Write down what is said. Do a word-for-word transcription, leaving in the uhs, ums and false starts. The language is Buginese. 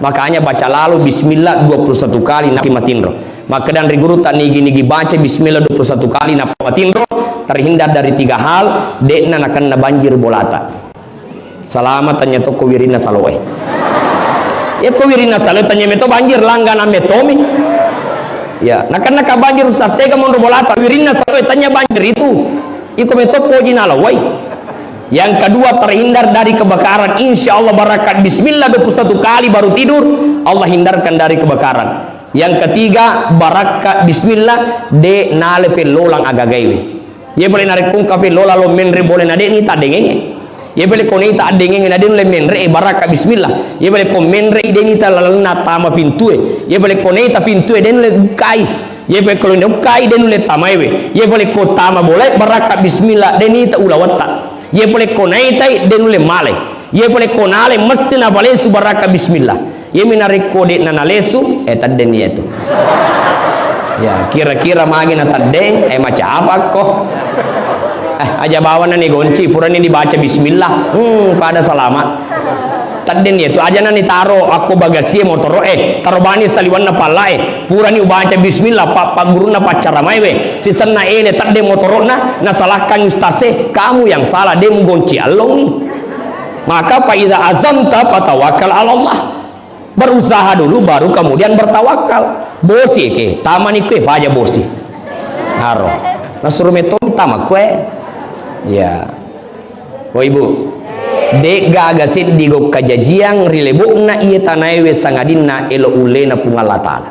Makanya baca lalo bismillah dua puluh satu kali nappa matinro. Makkedang ri gurutta, nigi-nigi baca bismillah dua puluh satu kali nappa matinro, terhindar dari tiga hal, de'na nakenna banjir bolata. Salama tanya to ko wirinna saloe. Ya ko wirinna saloe tanya meto banjir, langganan metomi. Ya, nakenna ka banjir, ustaz tega monro bolata, wirinna saloe tanya banjir itu. Iko meto poji nalawai. Yang kedua, terhindar dari kebakaran. Insya Allah, barakat bismillah dua puluh satu kali baru tidur, Allah hindarkan dari kebakaran. Yang ketiga, barakat bismillah, de nale fellolang agagaiwe. Ye pale narekko engka fellolang lo menre bole na de ni taddengenge. Ye pale ko neta addengenge na de nulle menre, e barakat bismillah. Ye pale ko menre de ni ta lalenna tama pintue. Ye pale ko neta pintue de nulle bukai. Ye pale ko neta bukai de nulle tamaiwe. Ye pale ko tama bole barakat bismillah de ni ta ulawetta. Ye pale ko naitai de nulle male. Ye pale ko nale mesti napalesu baraka bismillah. Ye mi narekko de na nalesu, eh taddenni yetu. Ya, kira-kira magi na taddeng, eh macapakko. Eh, aja bawana ni gonci, purani dibaca bismillah. Hmm, pada salama. Taddenni yetu, aja na ni taro akko bagasie motoro, eh, taro bani saliwanna palla, eh. Purani ubaca bismillah, pa, paggurunna paccaramai we. Sisenna ele tadde motorona, nasalahkan ustase, kamu yang salah, de mugonci allongi. Maka fa iza azamta fatawakkal ala Allah. Berusaha dulu baru kemudian bertawakal. Bosi ke, tamani kue faja bosi. Aro. Nasuru metong tama kue. Ya. Oh ibu. De gaga seddi gau kajajiang ri lebo'na iye tanaewe sangadinna elo ullena Puang Allah Ta'ala.